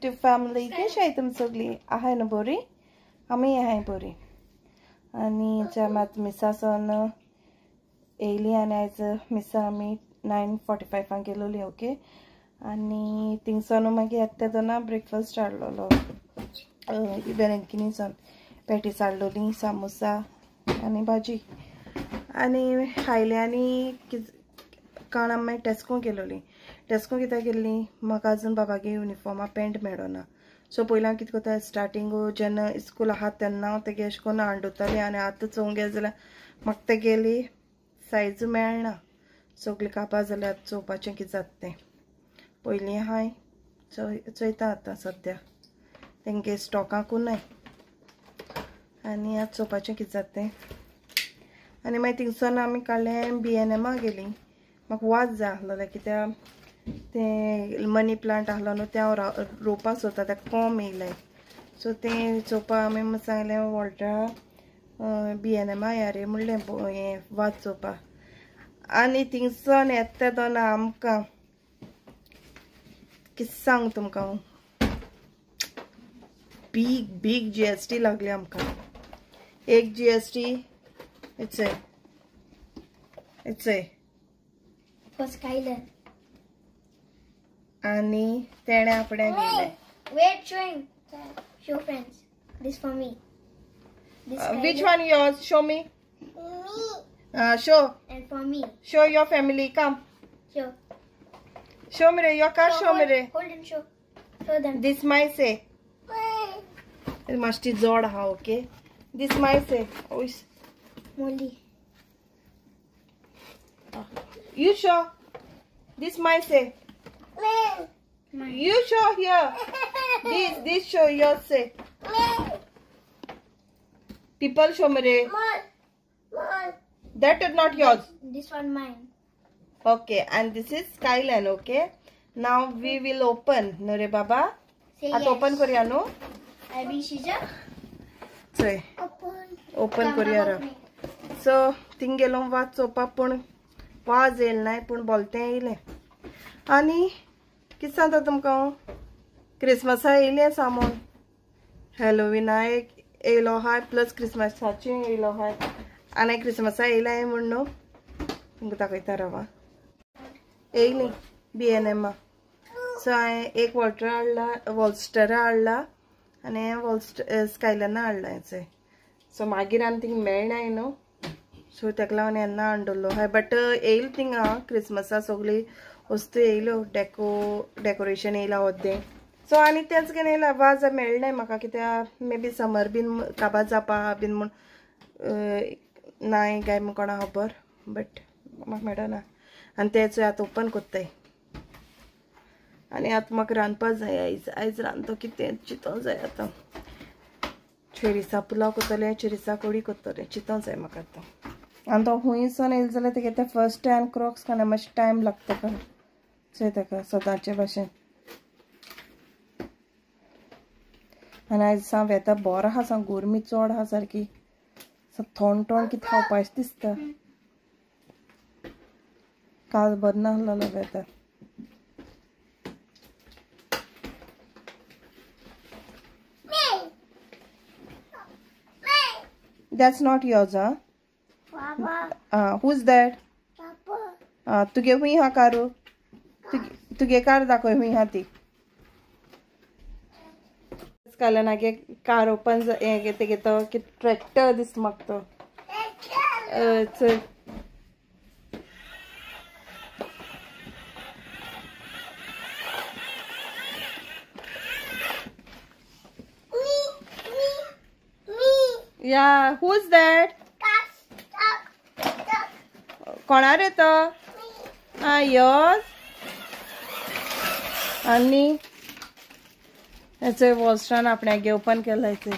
YouTube family. कशी आहे तुम सगळी आहे ना बरी? आमी आहे बरी. आनी जेमात मिसासन येयली आनी आयज मिसा आमी 9:45 गेलोली. ओके, आनी थिंगसान मागीर येता तेन्ना ब्रेकफास्ट हाडलेलो बेलेंकिनीसान पॅटीस हाडलोली, सामोसा आनी भाजी आनी खायले. आनी काण आमी मागीर टेस्को गेलोली. टेस्को कित्याक गेल्ली, म्हाका अजून बाबागे युनिफॉर्मा पेंट मेळना. सो पयलीं हांव कितें करता, स्टार्टींग जेन्ना स्कूल आहा तेन्ना हांव तेगे अशें करून हाडतालें आनी आतां चोवंक गेलें जाल्यार म्हाका तेगेली सायज मेळना. सगळी कापा जाल्यार आतां चोवपाचें कितें जाता तें. पयलीं हांव चोयता आतां सद्या तेंगे स्टॉकाकूय नाय आनी आतां चोवपाचें कितें जाता तें. आनी मागीर थिंगसान आमी काडलें BNMा गेलीं. म्हाका वाज जाय आसलेलें कित्याक तें मनी प्लांट आसलो न्हू तें हांव रोवपाक सोदता, तेका कोम येयलें. सो तें चोवपाक आमी सांगलें वॉल्टा BNMा या रे म्हणलें हें वाज चोवपाक. आनी थिंगसान येता तेन्ना आमकां कितें सांग तुमकां हांव, बीग बीग GST लागली आमकां. एक GST it's it's आनी तेणे आपणे गेलें. Wait, showing. Show friends. This for me. This which one yours? Show me. Me. Show. And for me. Show your family. Come. Show. Show me your car. Show me re. Hold and show. Show them. This my say. It must be zod ha. Okay. This my say. Oh. Molly. You show. This my say. Mine. You show here. This show yours say. People show me re. Mine. That is not yours. This one mine. Okay, and this is Skyline. Okay, now we will open. No re baba. Say at yes. Open करूया no. I be scissor. Say. Open. Open करूया रे. So thing गेलो वाज चोवपाक, पूण वाज येयलें नाय, पूण बोलतें येयलें. आनी कितें सांगता तुमकां हांव, क्रिसमसा येयलें सामान, हॅलोविना एक येयलो आहाय, प्लस क्रिसमसाचें येयलो आहाय. आनी क्रिसमसा येयलें म्हूण न्हू तुमकां दाखयता रावा. येयली BNMा. सो हांवें एक वॉल्टर हाडला, वॉलस्टरा हाडला आनी वॉलस्टर स्कायलना हाडला हेचें. सो मागीर आनी थिंग मेळनाय न्हू, सो तेका लागून येन्ना हाडलो आहाय. बट येयलें थिंगा क्रिसमसा सगळी वस्तू येयल्यो, डेकोरेशन येयलां ओद्दें. सो आनी तेंच घेवन येयलां. वाज मेळनाय म्हाका कित्याक मे बी समर बीन काबार जावपा बीन म्हूण नाय काय म्हूण कोणा खबर, बट म्हाका मेळना. आनी तें आतां ओपन कोत्ताय. आनी आतां म्हाका रांदपा जाय. आयज आयज रांदतो कितें चिंतों जाय. आतां चेरिसा पुलाव कोत्तलें, चेरिसा कोडी कोत्तलें, चिंतों जाय म्हाका आतां. आनी तो हुंयसान येयलो जाल्यार तेगे तें फर्स्ट टायम क्रॉक्स काडून मातशें टायम लागता ताका. चोय ताका सदांचे भाशेन. आनी आयज सांग वेता बरो आहा, सांग गोरमी चड आहा सारकी, थोंड तोंड कितें खावपाचें दिसता. काल बरो नासलेलो वेता. That's not yours, huh? Papa. Who's that? Papa. तुगे हुई हा कारू, तुगे कार दाखय हुई हा ती. स्कायलनागे कार ओपन हें तेगे तो की ट्रॅक्टर दिसता म्हाका तो. चल Yeah, who's that? कोणा रे तो? Yours. आनी हेचे वॉलस्टान आपण्यागे ओपन केलाय ते.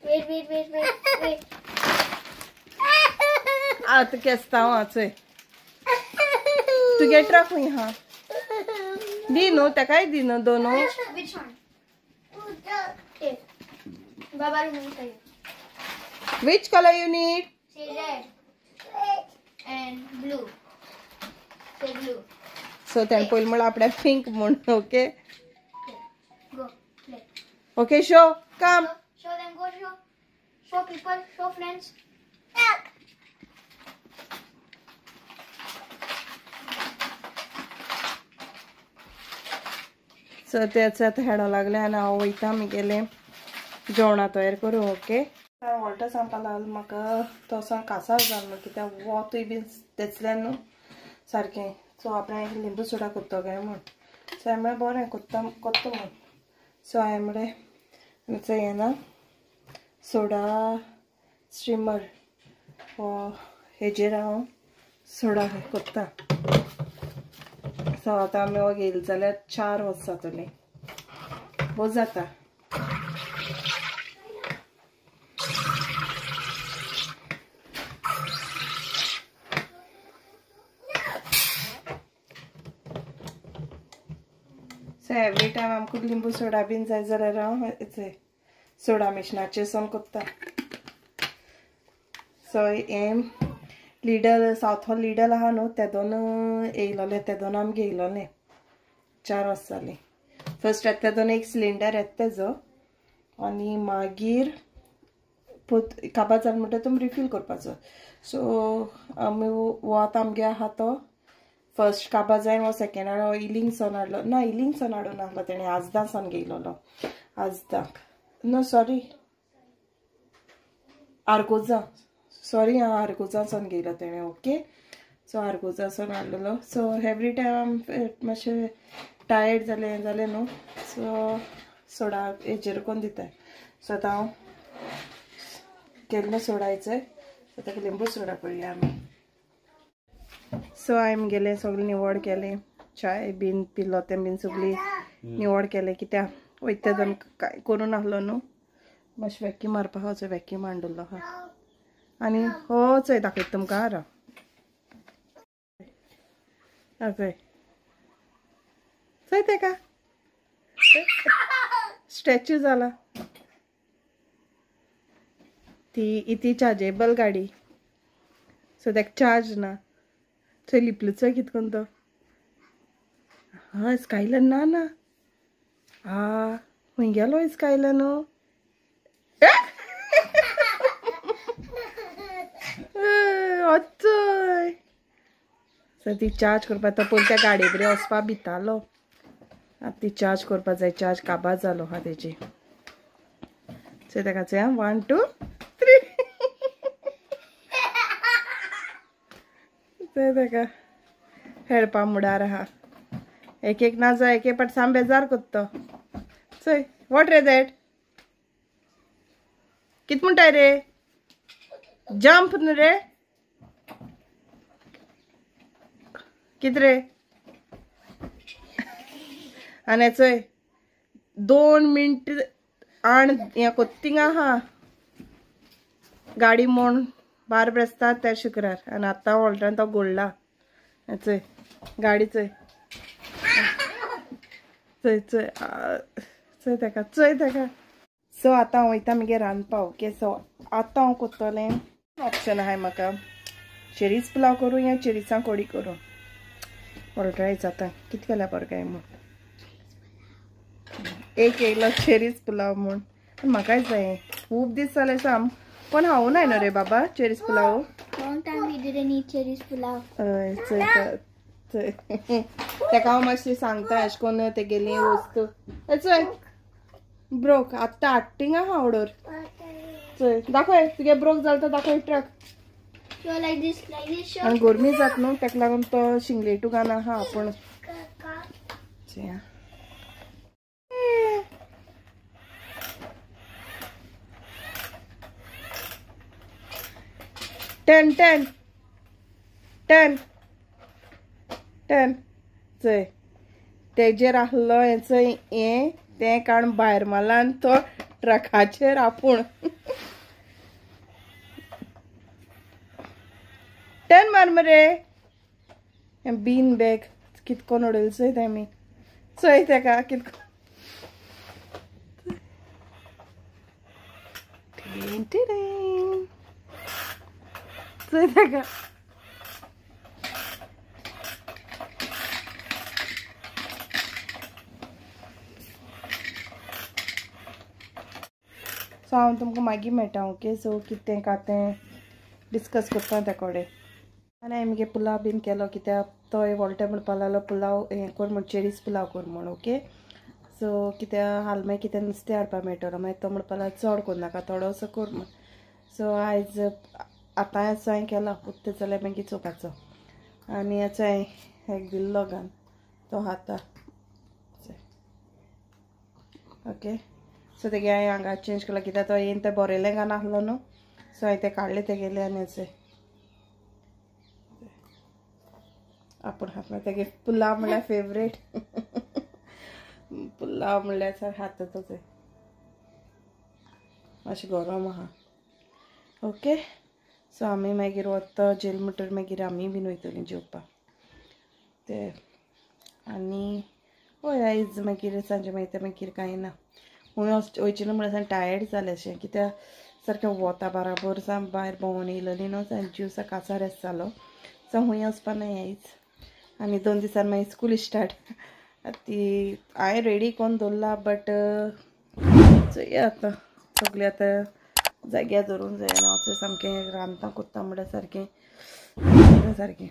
Wait, wait, wait, wait, wait. आतां केसता हांव चोय. तुगे ट्रक खूंय आहा? दी न्हू तेकाय दी न्हू दोनू. Which one? Baba, remove for you. Which color you need? Say red. And blue. Say blue. So then पयलीं म्हळ्यार आपल्या पिंक म्हूण. Okay. Okay show come. Show them, go show. Show people, show friends. So तेच आतां हेडो लागले आनी हांव वयता म्हगेलें जेवणा तयार करूं. ओके वॉल्टर सांगपा लागलो म्हाका तो सांग कासार जालो कित्याक वोतूय बी तेचल्यान न्हू सारकें. सो आपणें लिंबू सोडा कोत्तो काय म्हूण. सो हांवें म्हळें बरें कोत्ता कोत्तो म्हूण. सो हांवें म्हळें आमचो हें ना सोडा स्ट्रिमर हो हेजेर हांव सोडा कोत्ता. सो आतां आमी हो घेयलो जाल्यार 4 वच जातलीं, बोर जाता. सो एवरी टायम आमकां लिंबू सोडा बीन जाय जाल्यार हांव सोडा मिशनाचेर सोन कोत्ता. सो हें लिडल सावथ हॉल लिडल आहा न्हू तेदोन येयलोलें, तेदोन आमी घेयलोलें 4 वर्सां जालीं. फर्स्ट येता तेदोन एक सिलिंडर येता तेजो आनी मागीर काबार जालें म्हणटा तुमी रिफील करपाचो. सो आमी हो आतां आमगे आहा तो फर्स्ट काबार जायन हो सेकेंड हो इलिंगसोन हाडलो ना, इलिंगसोन हाडून नासलो तेणें आजदांसान घेयलोलो, आजदाक नो सॉरी आरगोजा, सॉरी हांव आरगोजासान घेयलो तेणें. ओके सो आरगोजासान हाडलेलो. सो एवरी टायम मातशें टायर्ड जालें जालें न्हू सो सोडा हेजेर कोन्न दिताय. सो आतां हांव केल्लो सोडायचो सो ताका लिंबू सोडा करुया आमी. सो हांवें गेलें सगळें निवळ केलें, चाय बीन पिलो तें बीन सगळी निवळ केलें कित्याक वयता तेदोन कांय करूं नासलो न्हू, मातशें वॅक्यूम मारपा आहा, वॅक्यूम हाडलो आहा. आनी हो चोय दाखयता तुमकां राव चोय चोय तेका स्टॅच्यू जाला. ती इती चार्जेबल गाडी सो तेका चार्ज ना. चोय लिपलो चोय कित कोन्न तो. हा स्कायलन ना ना आ खंय गेलो स्कायलन. अचोय सो ती चार्ज करपा तो पयलीं त्या गाडये बरी वचपा भितालो, आतां ती चार्ज करपा जाय, चार्ज काबार जालो आहा तेजी. सो तेका चोया 1 2 3 चोय तेका हेडपा मुडार आहा. एक एक ना जाय एक एक पाट साम बेजार कोत्तो. चोय what रे that कित म्हणटाय रे, जंप न्हू रे कित रे. आनी चोय 2 मिनट आण हें कोत्तिंग आहा गाडी म्हूण बार ब्रेस्तार त्या शुक्रार. आनी आतां वॉल्टान तो गोडला. चोय गाडी चोय चोय चोय चोय तेका चोय तेका. सो आतां हांव वयता म्हगे रांदपा. ओके सो आतां हांव कोत्तलें ऑप्शन आहाय म्हाका, चेरीज पुलाव करूं या चेरीसां कोडी करूं. ऑल्ट्राय जाता कित केल्यार बरें काय म्हूण. एक येयलो चेरीज पुलाव म्हूण म्हाकाय जाय, खूब दीस जाले साम पण हांव नाय न्हू रे बाबा चेरीज पुलाव. हय चोय चोय तेका हांव मातशें सांगता एशें कोन्न तेगेली वस्तू. चोय ब्रोक आत्तां हाडटिंग आहा ऑर्डर. चोय दाखय तुगे ब्रोक जालो तो दाखय ट्रक. आनी गरमी जाता न्हू तेका लागून तो शिंगलेटू घाल आहा आपूण. Ten ten ten ten चोय तेजेर आहलो हें चोय हें तें काडून भायर मारलां आनी तो ट्रकाचेर आपूण. टर्न मार मरे बीन बॅग कितकोन उडयलें चोय तेमी. चोय तेका कितको चोय तेका. सो हांव तुमकां मागीर मेळटा ओके. सो कितें का तें डिस्कस करता त्या कडेन. आनी हांवें मगे पुलाव बीन केलो कित्याक तोय वॉल्टे म्हणपाक लागलो पुलाव हें कर म्हण, चेरीस पुलाव कर म्हण ओके. सो कित्याक हाल मागीर कितें नुस्तें हाडपाक मेळटलो, मागीर तो म्हणपाक लागलो चड करनाका थोडोसो कर म्हण. सो आयज आतां असो हांवें केलो, उत्ते जाल्यार मागीर चोवपाचो. आनी आतां हांवें एक दिल्लो घान तो खाता ओके. सो तेगे हांवें हांगा चेंज केलो कित्याक तो येयन तें बरयलें घान आसलो न्हू, सो हांवें तें काडलें तेगेलें आनी अशें आपूण खाता. तेगे पुलाव म्हणल्यार फेवरेट पुलाव म्हणल्यार सर खाता तो ते मातशें गरम आहा ओके. सो आमी मागीर वता जेल म्हणटर मागीर आमी बीन वयतलीं जेवपाक ते. आनी हय आयज मागीर सांजे मागीर मागीर कांय ना, हुंय वयचें न्हू म्हणल्यार टायर्ड जालें अशें कित्याक सारकें वता बराबर सा भायर भोंवून येयलेली न्हू, जीव सा कासार जालो. सो हुंय वचपा नाय आयज. आनी 2 दिसान मागीर स्कूल स्टार्ट. ती हांवें रेडी करून दवरला बट चोया आतां सगळें आतां जाग्यार दवरूंक जाय न्हू. हांव सामकें रांदता कोत्ता म्हणल्यार सारकें सारकें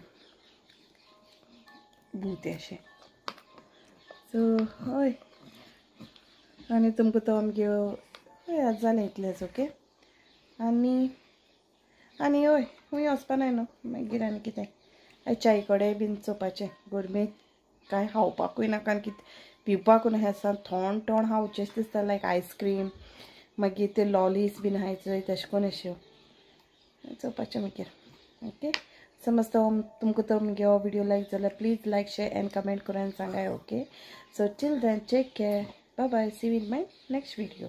भुतें अशें. सो हय आनी तुमकां तो आमगे हय जालें इतलेंच ओके. आनी आनी हय खूंय वचपा नाय न्हू मागीर. आनी कितें आयज च्याय कडेन बीन चोवपाचें, गरमेक कांय खावपाकूय नाका आनी कितें पिवपाकूय नाका आसा, थोंड थोंड खावचेंच दिसता लायक आयस्क्रीम मागीर ते लॉलीज बीन आहाय चोय तशें करून अश्यो चोवपाचें मागीर ओके. समज तो तुमकां तो मुगे हो व्हिडियो लायक जाल्यार please like share and comment करून सांगाय okay. So till then take care, bye bye, see you in my next video.